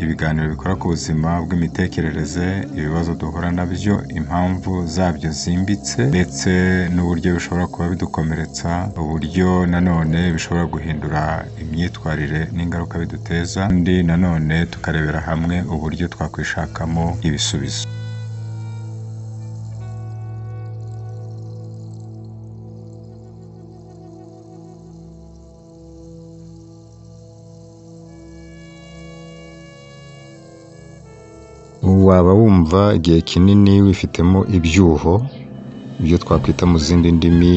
ibiganiro bikora ku buzima bw'imitekerereze, ibibazo duhura nabyo, impamvu zabyo zimbitse ndetse n'uburyo bishobora kuba bidukomeretsa, uburyo nanone bishobora guhindura imyitwarire n'ingaruka biduteza, kandi nanone tukarebera hamwe uburyo twakwishakamo ibisubizo. Waba wumva igihe kinini wifitemo ibyuho, ibyo twakwita mu zindi ndimi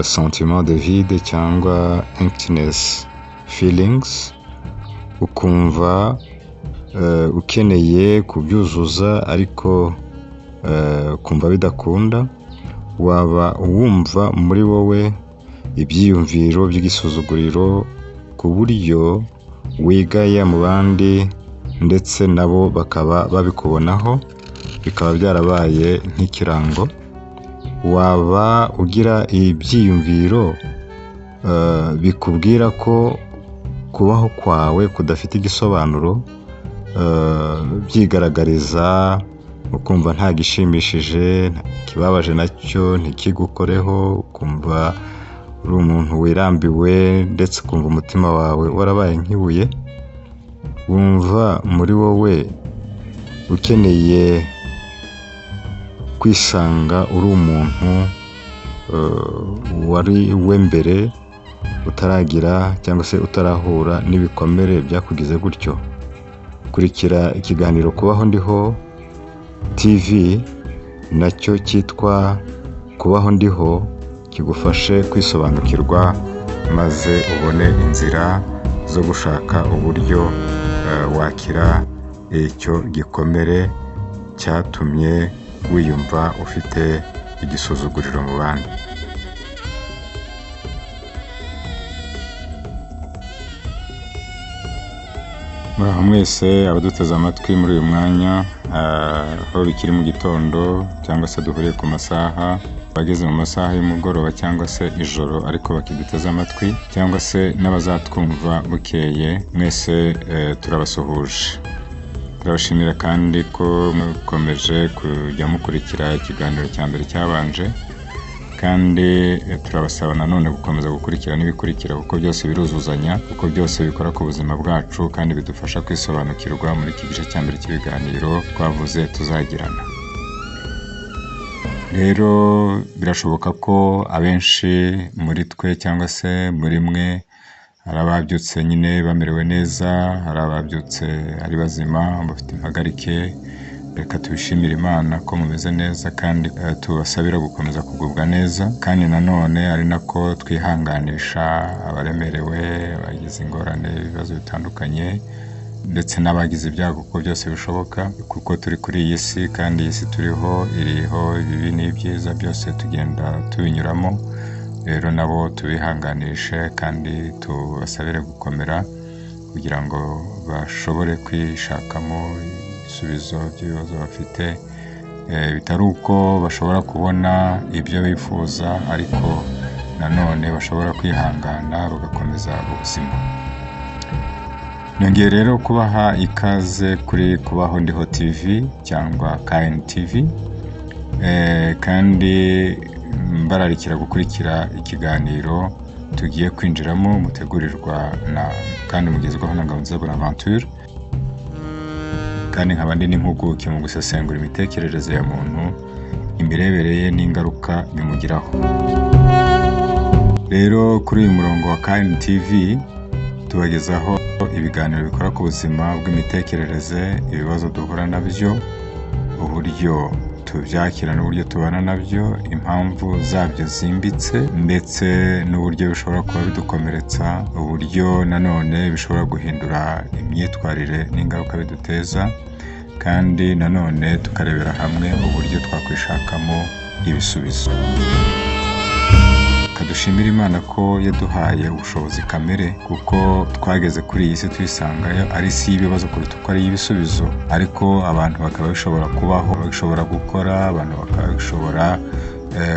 sentiment de vide cyangwa emptiness feelings, ukumva ukeneye kubyuzuza ariko ukumva bidakunda. Waba wumva muri wowe ibyiyumviro by'igisuzuguriro ku buryo wigaya mu bandi ndetse nabo bakaba babikubonaho, bikaba byarabaye nk'ikirango. Waba ugira ibyiyumviro bikubwira ko kubaho kwawe kudafite igisobanuro, byigaragariza ukumva nta gishimishije, ikibabaje nacyo ntikigukoreho, ukumva uri umuntu wirambiwe ndetse ukumva umutima wawe warabaye nk'ibuye. Wumva muri wowe ukeneye kwisanga uri umuntu wari we mbere utaragira cyangwa se utarahura n'ibikomere byakugize gutyo. Kurikira ikiganiro Kubaho Ndiho TV nacyo cyitwa Kubaho Ndiho kigufashe kwisobanukirwa maze ubone inzira zo gushaka uburyo wakira icyo gikomere cyatumye wiyumva ufite igisuzuguriro mu bandi. Muraho mwese abaduteze amatwi muri uyu mwanya, aho bikiri mu gitondo cyangwa se duhuriye ku masaha, abageze mu masaha y'umugoroba cyangwa se ijoro ariko bakiduteze amatwi, cyangwa se n'abazatwumva bukeye, mwese turabasuhuje. Turabashimira kandi ko mukomeje kujya mukurikira ikiganiro cya mbere cyabanje, kandi turabasaba nanone gukomeza gukurikira n'ibikurikira kuko byose biruzuzanya, kuko byose bikora ku buzima bwacu kandi bidufasha kwisobanukirwa muri iki gice cya mbere cy'ibiganiro twavuze tuzagirana. Rero birashoboka ko abenshi muri twe cyangwa se muri mwe hari ababyutse nyine bamerewe neza, hari ababyutse ari bazima bafite impagarike. Reka tubishimire Imana ko mumeze neza kandi tubasabira gukomeza kugubwa neza, kandi nanone ari nako twihanganisha abaremerewe, abagize ingorane, ibibazo bitandukanye ndetse n'abagize ibyago kuko byose bishoboka, kuko turi kuri iyi si kandi iyi si turiho iriho ibibi n'ibyiza byose tugenda tubinyuramo. Rero nabo tubihanganishe kandi tubasabire gukomera kugira ngo bashobore kwishakamo ibisubizo by'ibibazo bafite, bitari uko bashobora kubona ibyo bifuza ariko nanone bashobora kwihangana bagakomeza ubuzima. Nongeye rero kubaha ikaze kuri Kubaho Ndiho TV cyangwa KN TV, kandi mbararikira gukurikira ikiganiro tugiye kwinjiramo mutegurirwa na kandi mugezwaho na Ngabonziza Bonaventure, kandi nkaba ndi n'impuguke mu gusesengura imitekerereze ya muntu, imirebere ye n'ingaruka bimugiraho. Rero kuri uyu murongo wa KN TV tubagezaho ibiganiro bikora ku buzima bw'imitekerereze, ibibazo duhura nabyo, uburyo tubyakira n'uburyo tubana nabyo, impamvu zabyo zimbitse ndetse n'uburyo bishobora kuba bidukomeretsa, uburyo nanone bishobora guhindura imyitwarire n'ingaruka biduteza, kandi nanone tukarebera hamwe uburyo twakwishakamo ibisubizo. Dushimira Imana ko yaduhaye ubushobozi kamere, kuko twageze kuri iyi si tuyisangayo ari isi y'ibibazo kuruta uko ari iy'ibisubizo, ariko abantu bakaba bashobora kubaho, bashobora gukora, abantu bakaba bashobora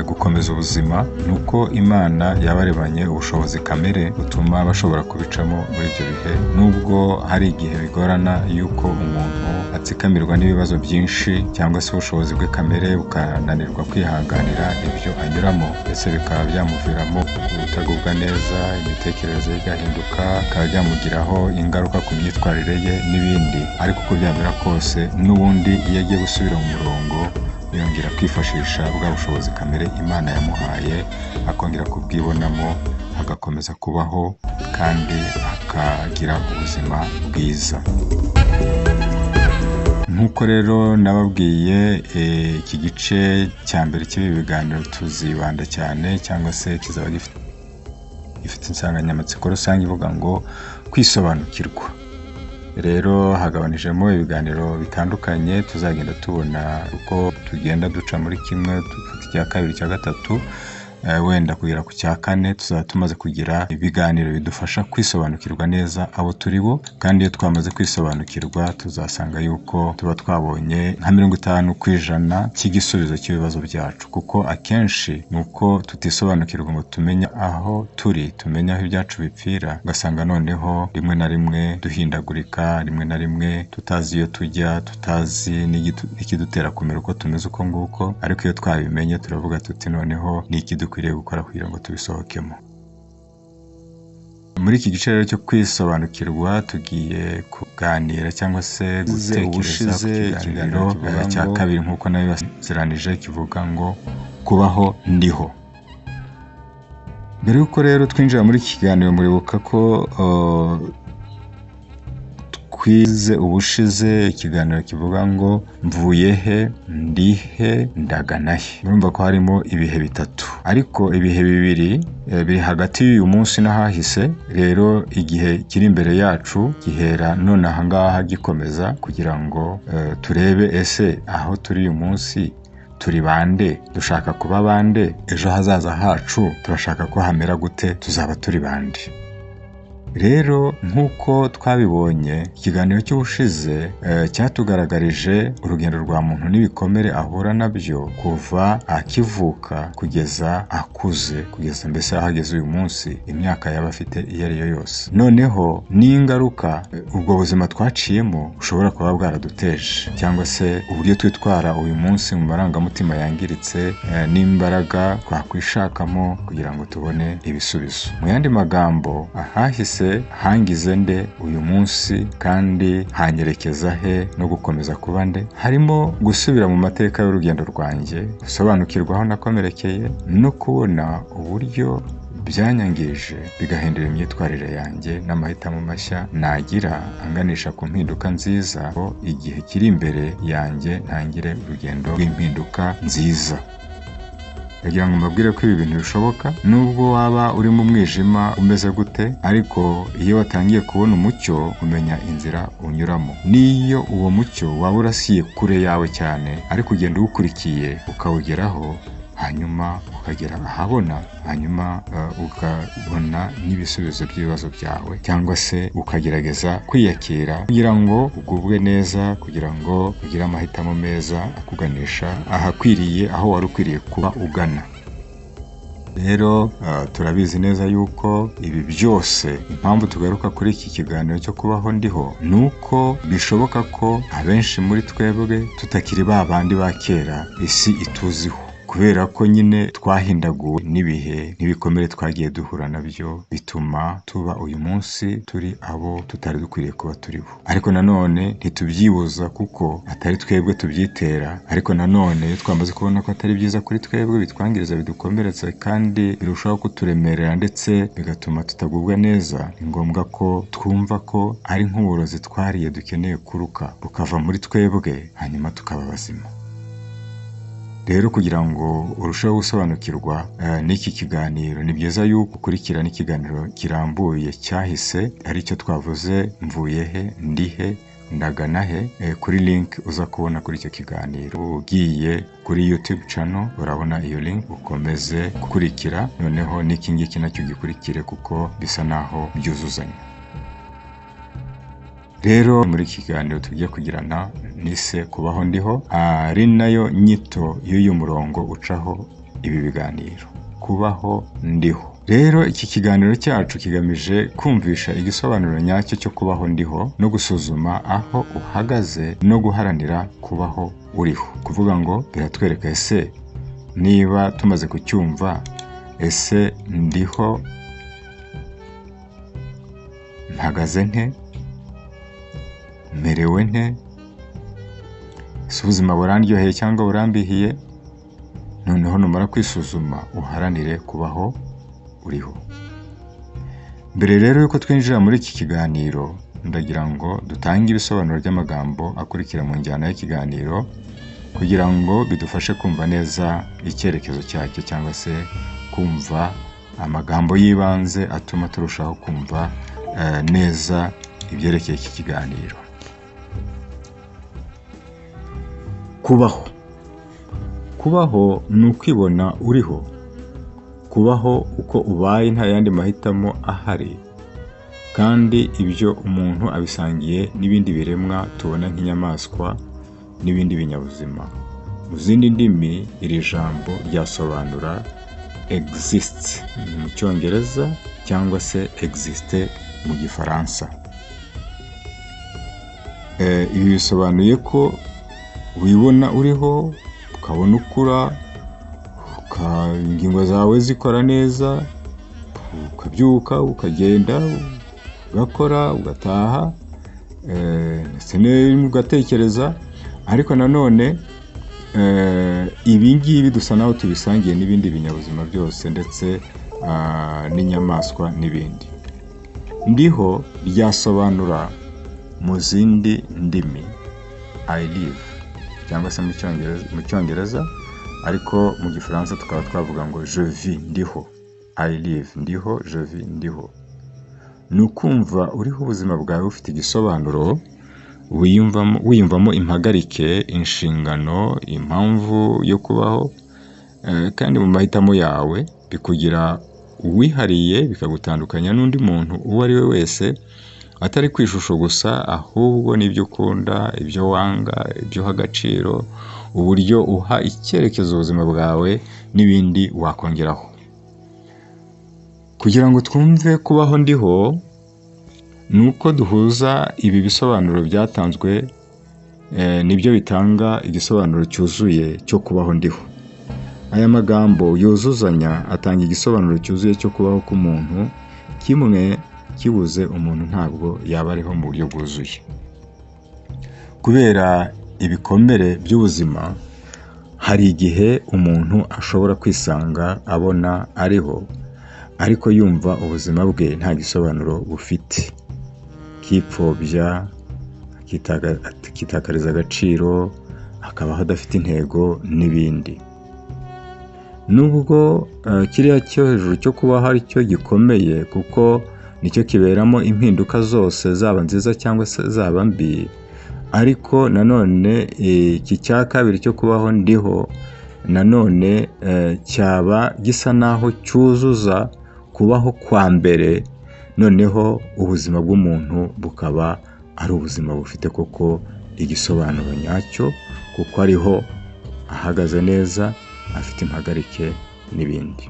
gukomeza ubuzima, ni uko Imana yabaremanye ubushobozi kamere butuma bashobora kubicamo muri ibyo bihe, nubwo hari igihe bigorana yuko umuntu atsikamirwa n'ibibazo byinshi cyangwa se ubushobozi bwe kamere bukananirwa kwihanganira ibyo anyuramo, ndetse bikaba byamuviramo kutagubwa neza, imitekerereze ye igahinduka, bikaba byamugiraho ingaruka ku myitwarire ye n'ibindi. Ariko uko byamera kose, n'ubundi iyo agiye gusubira mu murongo yongera kwifashisha bwa bushobozi kamere Imana yamuhaye, akongera kubwibonamo, agakomeza kubaho kandi akagira ubuzima bwiza. Nk'uko rero nababwiye, iki gice cya mbere cy'ibi biganiro tuzibanda cyane cyangwa se kizaba gifite insanganyamatsiko rusange ivuga ngo kwisobanukirwa. Rero hagabanijemo ibiganiro bitandukanye tuzagenda tubona uko tugenda duca muri kimwe, dufata icya kabiri, icya gatatu, wenda kugera ku cya kane tuzaba tumaze kugira ibiganiro bidufasha kwisobanukirwa neza abo turi bo. Kandi iyo twamaze kwisobanukirwa tuzasanga yuko tuba twabonye nka 50% cy'igisubizo cy'ibibazo byacu, kuko akenshi ni uko tutisobanukirwa ngo tumenye aho turi, tumenye aho ibyacu bipfira, ugasanga noneho rimwe na rimwe duhindagurika, rimwe na rimwe tutazi iyo tujya, tutazi n'ikidutera kumera uko tumeze uko nguko. Ariko iyo twabimenye turavuga tuti noneho ni iki dukwiriye gukora kugira ngo tubisohokemo. Muri iki gice rero cyo kwisobanukirwa tugiye kuganira cyangwa se gutekereza ku Ubushize kiganiro ikiganiro kivuga cya ngo kabiri nk'uko nabibasezeranije, kivuga ngo kubaho ndiho. Mbere y'uko rero twinjira muri iki kiganiro, muribuka ko twize ubushize ikiganiro kivuga ngo mvuye he, ndi he, ndagana he. Murumva ko harimo ibihe bitatu, ariko ibihe bibiri biri hagati y'uyu munsi n'ahahise. Rero igihe kiri imbere yacu gihera none aha ngaha gikomeza, kugira ngo turebe ese aho turi uyu munsi turi bande, dushaka kuba bande, ejo hazaza hacu turashaka ko hamera gute, tuzaba turi bande. Rero nk'uko twabibonye, ikiganiro cy'ubushize cyatugaragarije urugendo rwa muntu n'ibikomere ahura nabyo kuva akivuka kugeza akuze, kugeza mbese aho ageze uyu munsi, imyaka yaba afite iyo ari yo yose. Noneho n'ingaruka ubwo buzima twaciyemo bushobora kuba bwaraduteje, cyangwa se uburyo twitwara uyu munsi mu marangamutima yangiritse, n'imbaraga twakwishakamo kugira ngo tubone ibisubizo. Mu yandi magambo, ahahise hangize nde uyu munsi kandi hanyerekeza he no gukomeza kuba nde? Harimo gusubira mu mateka y'urugendo rwanjye, gusobanukirwa aho nakomerekeye no kubona uburyo byanyangije bigahindura imyitwarire yanjye n'amahitamo mashya nagira anganisha ku mpinduka nziza, ngo igihe kiri imbere yanjye ntangire urugendo rw'impinduka nziza. Ndagira ngo mbabwire ko ibi bintu bishoboka, nubwo waba uri mu mwijima umeze gute, ariko iyo watangiye kubona umucyo umenya inzira unyuramo. N'iyo uwo mucyo waba urasiye kure yawe cyane, ariko ugenda uwukurikiye ukawugeraho, hanyuma ukagera ahabona, hanyuma ukabona n'ibisubizo by'ibibazo byawe, cyangwa se ukagerageza kwiyakira kugira ngo ugubwe neza, kugira ngo ugire amahitamo meza akuganisha ahakwiriye, aho wari ukwiriye kuba ugana. Rero turabizi neza yuko ibi byose, impamvu tugaruka kuri iki kiganiro cyo kubaho ndiho, ni uko bishoboka ko abenshi muri twebwe tutakiri ba bandi ba kera isi ituziho, kubera ko nyine twahindaguwe n'ibihe n'ibikomere twagiye duhura nabyo, bituma tuba uyu munsi turi abo tutari dukwiriye kuba turibo. Ariko nanone ntitubyibuza kuko atari twebwe tubyitera, ariko nanone iyo twamaze kubona ko atari byiza kuri twebwe, bitwangiriza, bidukomeretsa kandi birushaho kuturemerera ndetse bigatuma tutagubwa neza, ni ngombwa ko twumva ko ari nk'uburozi twariye dukeneye kuruka bukava muri twebwe, hanyuma tukaba bazima. Rero kugira ngo urusheho gusobanukirwa n'iki kiganiro, ni byiza yuko ukurikirana ikiganiro kirambuye cyahise, aricyo twavuze mvuye he, ndi he, ndagana he, kuri link uza kubona kuri icyo kiganiro. Ugiye kuri YouTube channel urabona iyo link, ukomeze gukurikira, noneho n'iki ngiki nacyo gikurikire kuko bisa naho byuzuzanya. Rero muri iki kiganiro tugiye kugirana nise kubaho ndiho, ari nayo nyito y'uyu murongo ucaho ibi biganiro. Kubaho ndiho. Rero iki kiganiro cyacu kigamije kumvisha igisobanuro nyacyo cyo kubaho ndiho no gusuzuma aho uhagaze no guharanira kubaho uriho. Kuvuga ngo biratwereka ese niba tumaze kucyumva, ese ndiho mpagaze nte, merewe nte, ese ubuzima burandyoheye cyangwa burambihiye? Noneho numara kwisuzuma uharanire kubaho uriho. Mbere rero yuko twinjira muri iki kiganiro, ndagira ngo dutange ibisobanuro by'amagambo akurikira mu njyana y'ikiganiro kugira ngo bidufashe kumva neza icyerekezo cyacyo cyangwa se kumva amagambo y'ibanze atuma turushaho kumva neza ibyerekeye iki kiganiro. Kubaho. Kubaho ni ukwibona uriho. Kubaho uko ubaye nta yandi mahitamo ahari, kandi ibyo umuntu abisangiye n'ibindi biremwa tubona nk'inyamaswa n'ibindi binyabuzima. Mu zindi ndimi iri jambo ryasobanura exist mu Cyongereza cyangwa se existe mu Gifaransa. Ibi bisobanuye ko wibona uriho, ukabona ukura, ingingo zawe zikora neza, ukabyuka, ukagenda, ugakora, ugataha, ndetse ugatekereza. Ariko nanone ibi ngibi dusa naho tubisangiye n'ibindi binyabuzima byose ndetse n'inyamaswa n'ibindi. Ndiho ryasobanura mu zindi ndimi I live cyangwa se mu Cyongereza, ariko mu Gifaransa tukaba twavuga ngo je vis, ndiho. I live, ndiho, je vis, ndiho. Ni ukumva uriho ubuzima bwawe bufite igisobanuro, wiyumvamo impagarike, inshingano, impamvu yo kubaho, kandi mu mahitamo yawe bikugira uwihariye, bikagutandukanya n'undi muntu uwo ari we wese, atari ku ishusho gusa, ahubwo n'ibyo ukunda, ibyo wanga, ibyo uha agaciro, uburyo uha icyerekezo ubuzima bwawe n'ibindi wakongeraho. Kugira ngo twumve kubaho ndiho, ni uko duhuza ibi bisobanuro byatanzwe, nibyo bitanga igisobanuro cyuzuye cyo kubaho ndiho. Aya magambo yuzuzanya atanga igisobanuro cyuzuye cyo kubaho k'umuntu, kimwe kibuze umuntu ntabwo yaba ariho mu buryo bwuzuye. Kubera ibikomere by'ubuzima, hari igihe umuntu ashobora kwisanga abona ariho, ariko yumva ubuzima bwe nta gisobanuro bufite, akipfobya, akitakariza agaciro, akabaho adafite intego n'ibindi. Nubwo kiriya cyo hejuru cyo kubaho ari cyo gikomeye, kuko nicyo kiberamo impinduka zose, zaba nziza cyangwa se zaba mbi, ariko nanone iki cya kabiri cyo kubaho ndiho nanone cyaba gisa naho cyuzuza kubaho kwa mbere, noneho ubuzima bw'umuntu bukaba ari ubuzima bufite koko igisobanuro nyacyo, kuko ariho ahagaze neza, afite impagarike n'ibindi.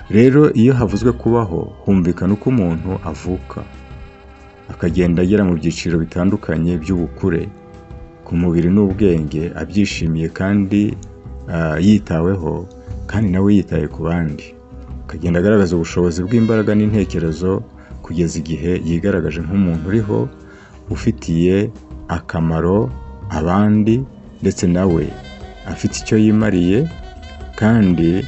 Rero iyo havuzwe kubaho, humvikana uko umuntu avuka, akagenda agera mu byiciro bitandukanye by'ubukure, ku mubiri n'ubwenge, abyishimiye kandi yitaweho, kandi nawe yitaye ku bandi. Akagenda agaragaza ubushobozi bw'imbaraga n'intekerezo kugeza igihe yigaragaje nk'umuntu uriho, ufitiye akamaro abandi, ndetse nawe afite icyo yimariye, kandi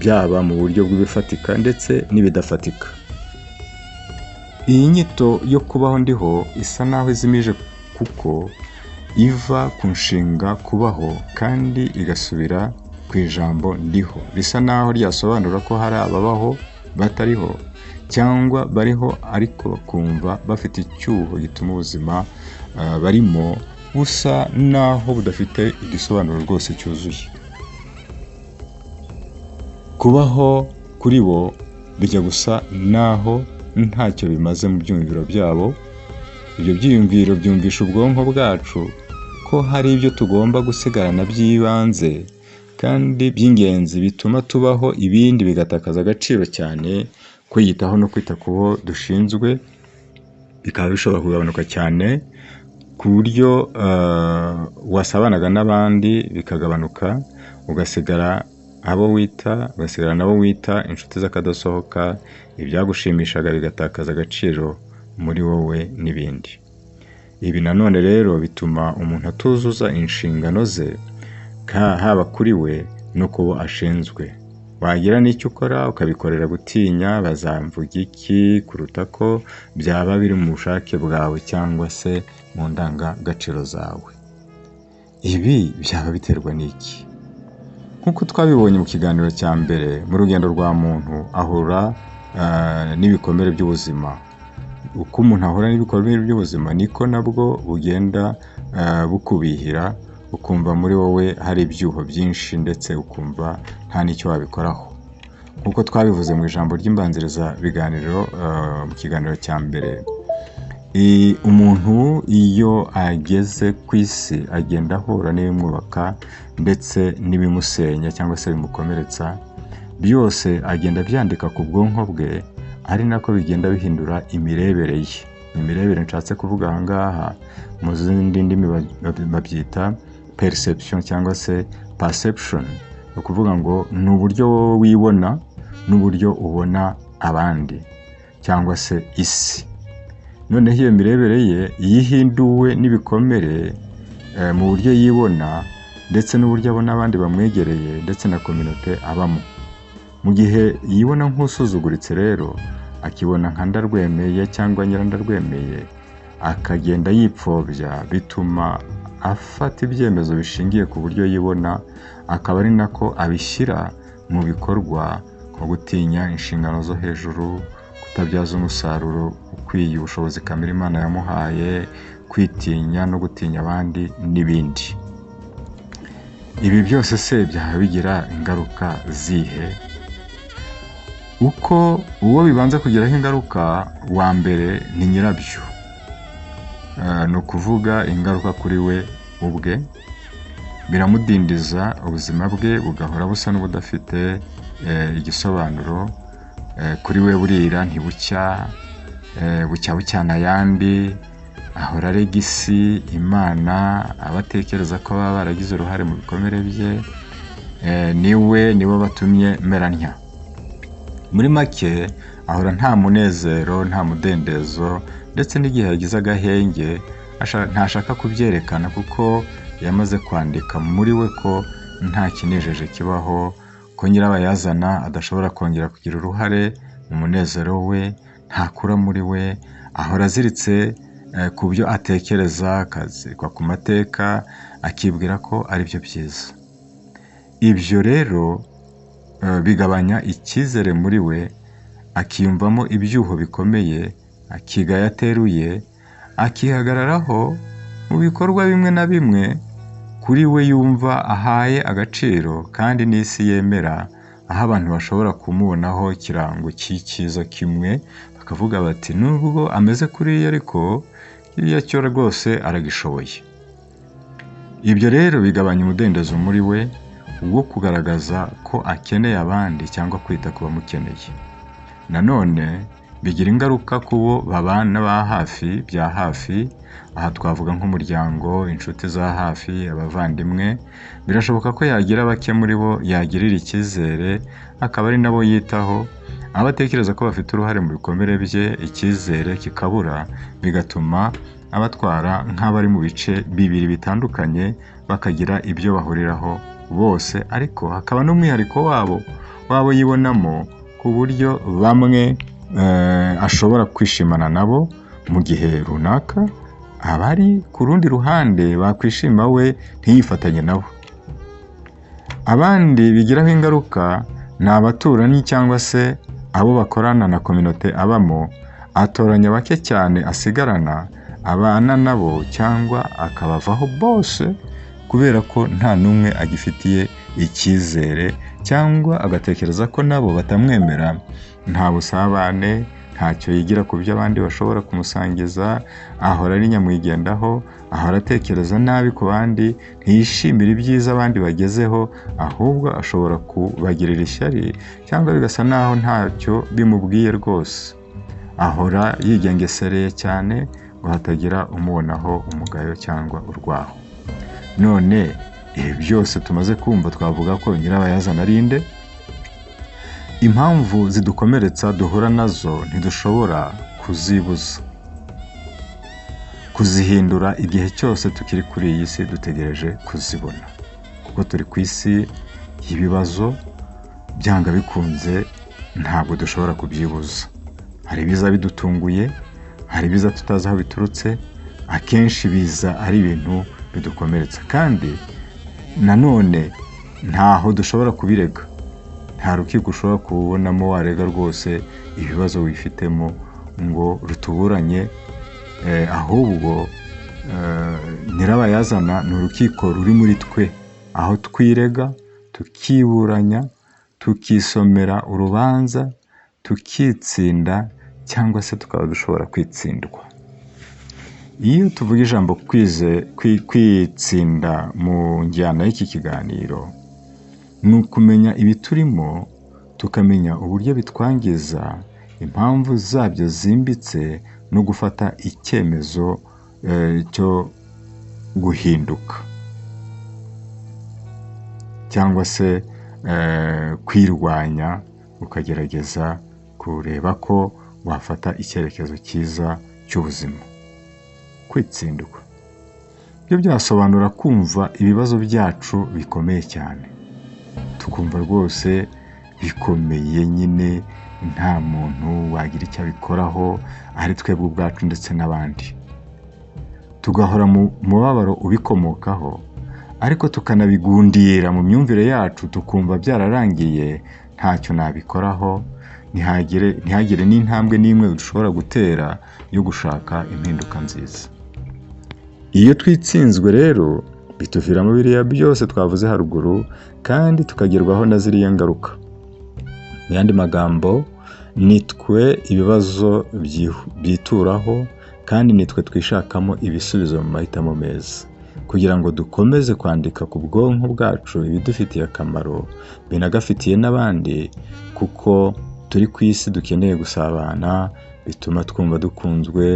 byaba mu buryo bw'ibifatika ndetse n'ibidafatika. Iyi nyito yo kubaho ndiho isa naho izimije, kuko iva ku nshinga kubaho kandi igasubira ku ijambo ndiho, risa naho ryasobanura ko hari ababaho batariho cyangwa bariho ariko bakumva bafite icyuho gituma ubuzima barimo busa naho budafite igisobanuro rwose cyuzuye. Kubaho kuri bo bijya gusa naho ntacyo bimaze mu byiyumviro byabo. Ibyo byiyumviro byumvisha ubwonko bwacu ko hari ibyo tugomba gusigarana by'ibanze, kandi by'ingenzi bituma tubaho, ibindi bigatakaza agaciro cyane. Kwiyitaho no kwita ku bo dushinzwe bikaba bishobora kugabanuka cyane, ku buryo wasabanaga n'abandi bikagabanuka, ugasigara abo wita, ugasigara nabo wita inshuti z'akadasohoka, ibyagushimishaga bigatakaza agaciro muri wowe n'ibindi. Ibi nanone rero bituma umuntu atuzuza inshingano ze, haba kuri we no ku bo ashinzwe. Wagira n'icyo ukora ukabikorera gutinya bazamvuga iki, kuruta ko byaba biri mu bushake bwawe cyangwa se mu ndangagaciro zawe. Ibi byaba biterwa n'iki? Nk'uko twabibonye mu kiganiro cya mbere, mu rugendo rwa muntu ahura n'ibikomere by'ubuzima. Uko umuntu ahura n'ibikomere by'ubuzima niko nabwo bugenda bukubihira, ukumva muri wowe hari ibyuho byinshi ndetse ukumva nta n'icyo wabikoraho. Nk'uko twabivuze mu ijambo ry'imbanziriza biganiro mu kiganiro cya mbere, umuntu iyo ageze ku isi agenda ahura n'ibimwubaka ndetse n'ibimusenya cyangwa se bimukomeretsa, byose agenda abyandika ku bwonko bwe, ari nako bigenda bihindura imirebere ye. Imirebere nshatse kuvuga aha ngaha, mu zindi ndimi babyita perception cyangwa se perception. Ni ukuvuga ngo ni uburyo wowe wibona n'uburyo ubona abandi cyangwa se isi. Noneho iyo mirebere ye iyo ihinduwe n'ibikomere mu buryo yibona ndetse n'uburyo abona abandi bamwegereye ndetse na communauté abamo. Mu gihe yibona nk'usuzuguritse rero, akibona nka ndarwemeye cyangwa nyirandarwemeye, akagenda yipfobya, bituma afata ibyemezo bishingiye ku buryo yibona, akaba ari nako abishyira mu bikorwa, nko gutinya inshingano zo hejuru, kutabyaza umusaruro ukwiye ubushobozi kamere Imana yamuhaye, kwitinya no gutinya abandi n'ibindi. Ibi byose se byaba bigira ingaruka zihe? Uko uwo bibanza kugiraho ingaruka wa mbere ni nyirabyo, ni ukuvuga ingaruka kuri we ubwe, biramudindiza, ubuzima bwe bugahora busa n'ubudafite igisobanuro kuri we. Burira ntibucya, bucya bucyana ayandi, ahora arega isi, Imana, abatekereza ko baba baragize uruhare mu bikomere bye, niwe nibo batumye mera ntya. Muri make ahora nta munezero, nta mudendezo, ndetse n'igihe yagize agahenge ntashaka kubyerekana, kuko yamaze kwandika muri we ko nta kinejeje kibaho, ko nyirabayazana adashobora kongera kugira uruhare mu munezero we, ntakura muri we, ahora aziritse ku byo atekereza, akazirikwa ku mateka, akibwira ko ari byo byiza. Ibyo rero bigabanya icyizere muri we, akiyumvamo ibyuho bikomeye, akigaya ateruye, akihagararaho mu bikorwa bimwe na bimwe kuri we yumva ahaye agaciro kandi n'isi yemera, aho abantu bashobora kumubonaho ikirango cy'icyiza kimwe, bakavuga bati nubwo ameze kuriya ariko kiriya cyo rwose aragishoboye. Ibyo rero bigabanya umudendezo muri we wo kugaragaza ko akeneye abandi cyangwa kwita ku bamukeneye. Nanone bigira ingaruka ku bo babana ba hafi bya hafi, aha twavuga nk'umuryango, inshuti za hafi, abavandimwe. Birashoboka ko yagira bake muri bo yagirira icyizere, akaba ari nabo yitaho, abo atekereza ko bafite uruhare mu bikomere bye, icyizere kikabura, bigatuma abatwara nk'abari mu bice bibiri bitandukanye, bakagira ibyo bahuriraho bose, ariko hakaba n'umwihariko wabo wabo yibonamo, ku buryo bamwe ashobora kwishimana nabo mu gihe runaka, abari ku rundi ruhande bakwishima we ntiyifatanye nabo. Abandi bigiraho ingaruka ni abaturanyi cyangwa se abo bakorana na communauté abamo, atoranya bake cyane asigarana, abana nabo cyangwa akabavaho bose, kubera ko nta n'umwe agifitiye icyizere cyangwa agatekereza ko nabo batamwemera. Nta busabane, nta ntacyo yigira ku byo abandi bashobora kumusangiza, ahora ari nyamwigendaho, ahora atekereza nabi ku bandi, ntiyishimira ibyiza abandi bagezeho, ahubwo ashobora kubagirira ishyari cyangwa bigasa naho ntacyo bimubwiye rwose. Ahora yigengesereye cyane ngo hatagira umubonaho umugayo cyangwa urwaho. None ibi byose tumaze kumva twavuga ko nyirabayazana ari nde? Impamvu zidukomeretsa duhura nazo ntidushobora kuzibuza, kuzihindura igihe cyose tukiri kuri iyi si dutegereje kuzibona, kuko turi ku isi y'ibibazo, byanga bikunze ntabwo dushobora kubyibuza. Hari ibiza bidutunguye, hari ibiza tutazi aho biturutse, akenshi biza ari ibintu bidukomeretsa, kandi nanone ntaho dushobora kubirega, nta rukiko ushobora kubonamo warega rwose ibibazo wifitemo ngo rutuburanye, ahubwo nyirabayazana ni urukiko ruri muri twe, aho twirega, tukiburanya, tukisomera urubanza, tukitsinda cyangwa se tukaba dushobora kwitsindwa. Iyo tuvuga ijambo kwitsinda mu njyana y'iki kiganiro, ni ukumenya ibiturimo, tukamenya uburyo bitwangiza, impamvu zabyo zimbitse, no gufata icyemezo cyo guhinduka cyangwa se kwirwanya, ukagerageza kureba ko wafata icyerekezo cyiza cy'ubuzima. Kwitsindwa byo byasobanura kumva ibibazo byacu bikomeye cyane, tukumva rwose bikomeye nyine, nta muntu wagira icyo abikoraho, ari twebwe ubwacu ndetse n'abandi. Tugahora mu mubabaro ubikomokaho, ariko tukanabigundira mu myumvire yacu, tukumva byararangiye, ntacyo nabikoraho, ntihagire n'intambwe n'imwe dushobora gutera yo gushaka impinduka nziza. Iyo twitsinzwe rero bituviramo biriya byose twavuze haruguru, kandi tukagerwaho na ziriya ngaruka. Mu yandi magambo, nitwe ibibazo byituraho, kandi nitwe twishakamo ibisubizo mu mahitamo meza, kugira ngo dukomeze kwandika ku bwonko bwacu ibidufitiye akamaro binagafitiye n'abandi, kuko turi ku isi dukeneye gusabana, bituma twumva dukunzwe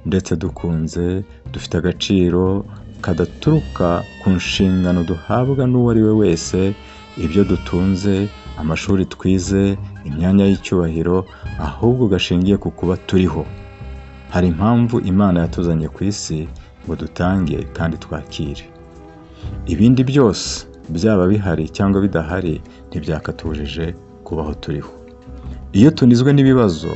ndetse dukunze, dufite agaciro kadaturuka ku nshingano duhabwa n'uwo ari we wese, ibyo dutunze, amashuri twize, imyanya y'icyubahiro, ahubwo gashingiye ku kuba turiho. Hari impamvu Imana yatuzanye ku isi ngo dutange kandi twakire. Ibindi byose byaba bihari cyangwa bidahari ntibyakatubujije kubaho turiho. Iyo tunizwe n'ibibazo,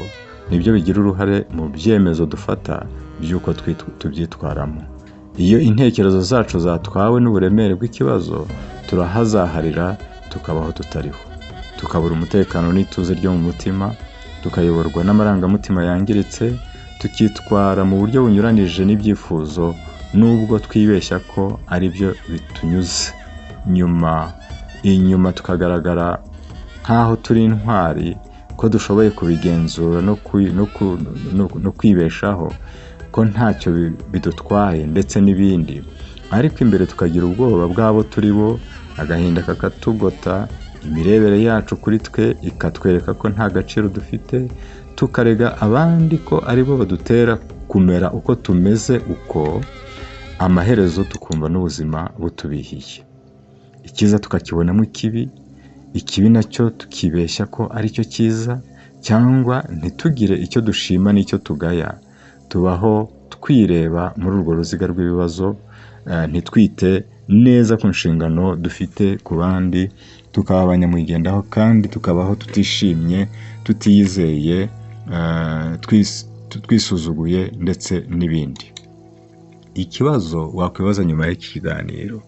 nibyo bigira uruhare mu byemezo dufata by'uko tubyitwaramo. Iyo intekerezo zacu zatwawe n'uburemere bw'ikibazo, turahazaharira tukabaho tutariho, tukabura umutekano n'ituze ryo mu mutima, tukayoborwa n'amarangamutima yangiritse, tukitwara mu buryo bunyuranije n'ibyifuzo, nubwo twibeshya ko ari byo bitunyuze. Nyuma inyuma tukagaragara nk'aho turi intwari, ko dushoboye kubigenzura no kwibeshaho, ko ntacyo bidutwaye ndetse n'ibindi, ariko imbere tukagira ubwoba bw'abo turi bo, agahinda kakatugota, imirebere yacu kuri twe ikatwereka ko nta gaciro dufite, tukarega abandi ko aribo badutera kumera uko tumeze uko, amaherezo tukumva n'ubuzima butubihiye. Icyiza tukakibonamo ikibi, ikibi nacyo tukibeshya ko aricyo cyiza, cyangwa ntitugire icyo dushima n'icyo tugaya. Tubaho twireba muri urwo ruziga rw'ibibazo, ntitwite neza ku nshingano dufite ku bandi, tukaba abanyamwigendaho kandi tukabaho tutishimye, tutiyizeye, twisuzuguye ndetse n'ibindi. Ikibazo wakwibaza nyuma y'iki kiganiro,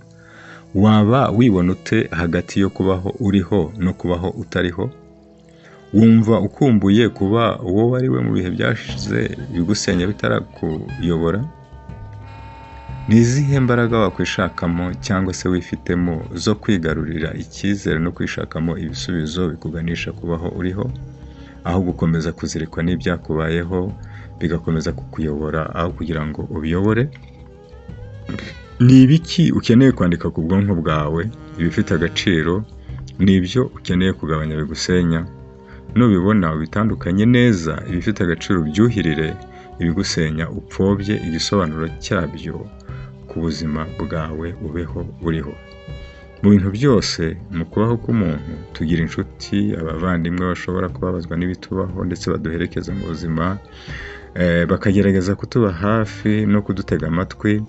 waba wibona ute hagati yo kubaho uriho no kubaho utariho? Wumva ukumbuye kuba uwo wari we mu bihe byashize bigusenya bitarakuyobora? Ni izihe mbaraga wakwishakamo cyangwa se wifitemo zo kwigarurira icyizere no kwishakamo ibisubizo bikuganisha kubaho uriho? aho gukomeza kuzirikwa n'ibyakubayeho bigakomeza kukuyobora aho kugira ngo ubiyobore? Ni ibiki ukeneye kwandika ku bwonko bwawe, ibifite agaciro, ni ibyo ukeneye kugabanya bigusenya? Nubibona ubitandukanye neza, ibifite agaciro ubyuhirire, ibigusenya upfobye igisobanuro cyabyo ku buzima bwawe, ubeho uriho. Mu bintu byose, mu kubaho k'umuntu, tugira inshuti, abavandimwe bashobora kubabazwa n'ibitubaho ndetse baduherekeza mu buzima, bakagerageza kutuba hafi no kudutega amatwi,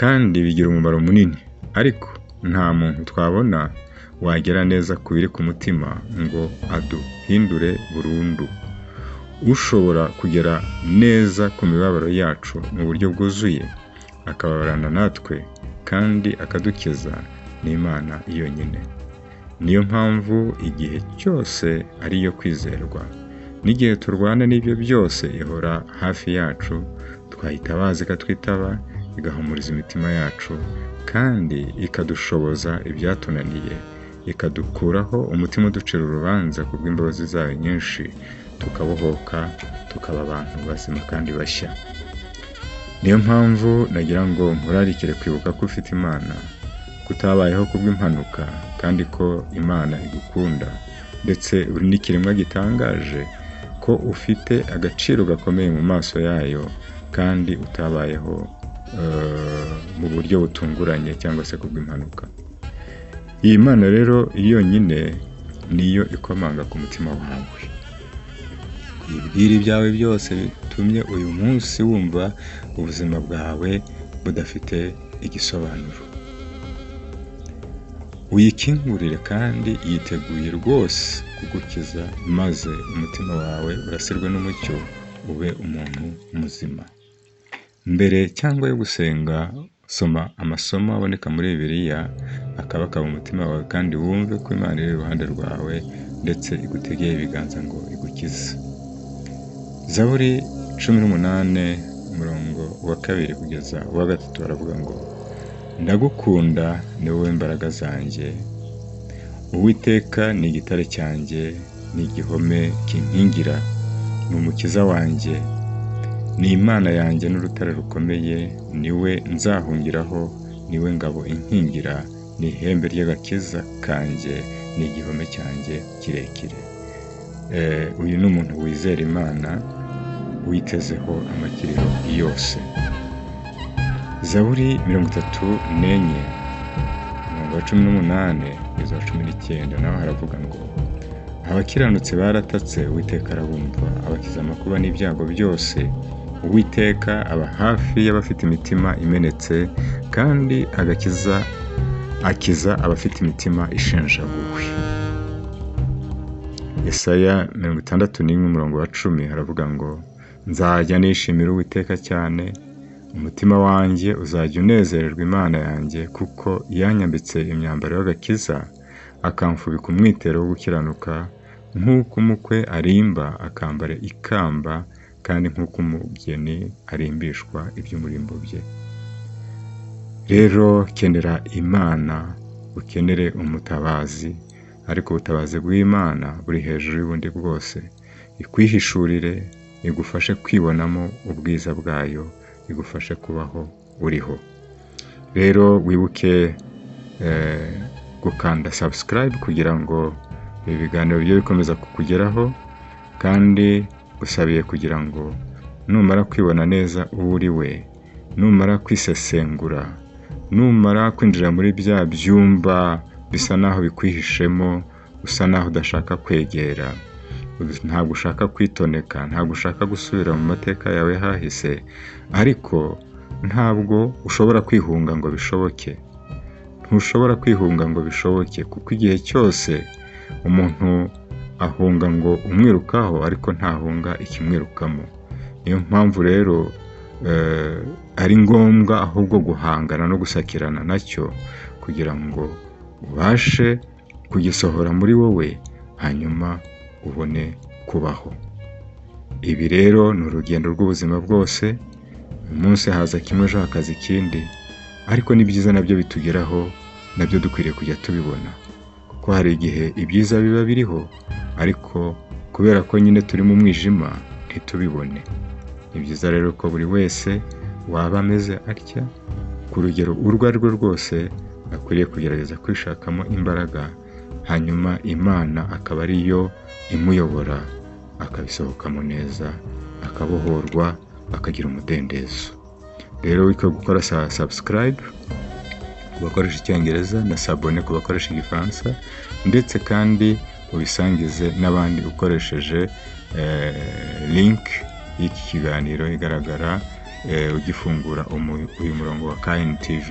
kandi bigira umumaro munini. Ariko nta muntu twabona wagera neza ku biri ku mutima ngo aduhindure burundu. Ushobora kugera neza ku mibabaro yacu mu buryo bwuzuye, akababarana natwe kandi akadukiza, ni Imana yonyine. Niyo mpamvu igihe cyose ari iyo kwizerwa. N'igihe turwana n'ibyo byose ihora hafi yacu, twayitabaza ikatwitaba, igahumuriza imitima yacu, kandi ikadushoboza ibyatunaniye, ikadukuraho umutima uducira urubanza kubw'imbabazi zayo nyinshi, tukabohoka, tukaba abantu bazima kandi bashya. Niyo mpamvu nagira ngo nkurarikire kwibuka ko ufite Imana, ko utabayeho kubw'impanuka, kandi ko Imana igukunda, ndetse uri n'ikiremwa gitangaje, ko ufite agaciro gakomeye mu maso yayo, kandi utabayeho mu buryo butunguranye cyangwa se kubw'impanuka. Iyi Mana rero yonyine niyo ikomanga ku mutima wawe. Uyibwire ibyawe byose bitumye uyu munsi wumva ubuzima bwawe budafite igisobanuro. Uyikingurire kandi yiteguye rwose kugukiza, maze umutima wawe urasirwe n'umucyo, ube umuntu muzima. Mbere cyangwa yo gusenga, soma amasomo aboneka muri Bibiliya, akabakaba umutima wawe, kandi wumve ko Imana iri iruhande rwawe ndetse igutegeye ibiganza ngo igukize. Zaburi 18 umurongo wa 2 kugeza uwa 3 baravuga ngo: ndagukunda ni wowe mbaraga zanjye, Uwiteka ni igitare cyanjye, ni igihome kinkingira, ni umukiza wanjye, ni Imana yanjye n'urutare rukomeye, ni we nzahungiraho, ni we ngabo inkingira, ni ihembe ry'agakiza kanjye, ni igihome cyanjye kirekire. Uyu ni umuntu wizera Imana, witezeho amakiriro yose. Zaburi 34 umurongo wa 18 kugeza wa 19 naho haravuga ngo: abakiranutsi baratatse, Uwiteka arabumva, abakiza amakuba n'ibyago byose. Uwiteka aba hafi y'abafite imitima imenetse, kandi agakiza akiza abafite imitima ishenjaguwe. Yesaya 61 umurongo wa 10 haravuga ngo: nzajya nishimira Uwiteka cyane, umutima wanjye uzajya unezererwa Imana yanjye, kuko yanyambitse imyambaro y'agakiza, akamfubika umwitero wo gukiranuka, nk'uko umukwe arimba akambara ikamba, kandi nk'uko umugeni arimbishwa iby'umurimbo bye. Rero kenera Imana, ukenere umutabazi, ariko ubutabazi bw'Imana buri hejuru y'ubundi bwose. Ikwihishurire, igufashe kwibonamo ubwiza bwayo, igufashe kubaho uriho. Rero wibuke gukanda subscribe kugira ngo ibi biganiro bijye bikomeza kukugeraho, kandi gusabiye kugira ngo numara kwibona neza uwo uri we, numara kwisesengura, numara kwinjira muri bya byumba bisa naho bikwihishemo, usa naho udashaka kwegera, ntabwo ushaka kwitoneka, ntabwo ushaka gusubira mu mateka yawe hahise, ariko ntabwo ushobora kwihunga ngo bishoboke. Ntushobora kwihunga ngo bishoboke, kuko igihe cyose umuntu ahunga ngo umwirukaho, ariko ntahunga ikimwirukamo. Niyo mpamvu rero ari ngombwa ahubwo guhangana no gusakirana nacyo, kugira ngo ubashe kugisohora muri wowe, hanyuma ubone kubaho. Ibi rero ni urugendo rw'ubuzima bwose, umunsi haza kimwe, ejo hakaza ikindi, ariko ni byiza nabyo bitugeraho, nabyo dukwiriye kujya tubibona, kuko hari igihe ibyiza biba biriho, ariko Kubera ko nyine turi mu mwijima ntitubibone. Ni byiza rero ko buri wese waba ameze atya, ku rugero urwo ari rwo rwose, akwiriye kugerageza kwishakamo imbaraga, hanyuma Imana akaba ariyo imuyobora, akabisohokamo neza, akabohorwa, akagira umudendezo. Rero wibuke gukora subscribe ku bakoresha Icyongereza na s'abonner ku bakoresha Igifaransa, ndetse kandi ubisangize n'abandi ukoresheje link y'iki kiganiro igaragara ugifungura uyu murongo wa KNTV,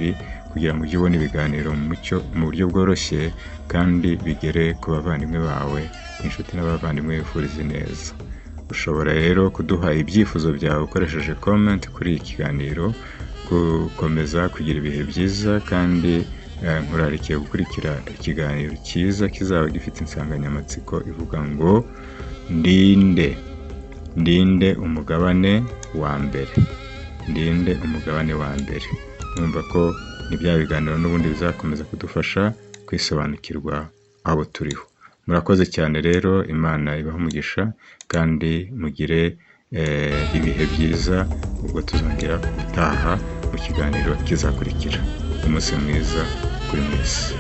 kugira ngo ujye ubona ibiganiro mu mucyo, mu buryo bworoshye, kandi bigere ku bavandimwe bawe, inshuti n'abavandimwe wifuriza ineza. Ushobora rero kuduha ibyifuzo byawe ukoresheje comment kuri iki kiganiro. Gukomeza kugira ibihe byiza, kandi nkurarikiye gukurikira ikiganiro cyiza kizaba gifite insanganyamatsiko ivuga ngo ndinde, ndinde umugabane wa mbere, ndinde umugabane wa mbere. Numva ko ni bya biganiro n'ubundi bizakomeza kudufasha kwisobanukirwa abo turiho. Murakoze cyane rero, Imana ibahe umugisha kandi mugire ibihe byiza, ubwo tuzongera gutaha mu kiganiro kizakurikira. Umunsi mwiza kuri mwese.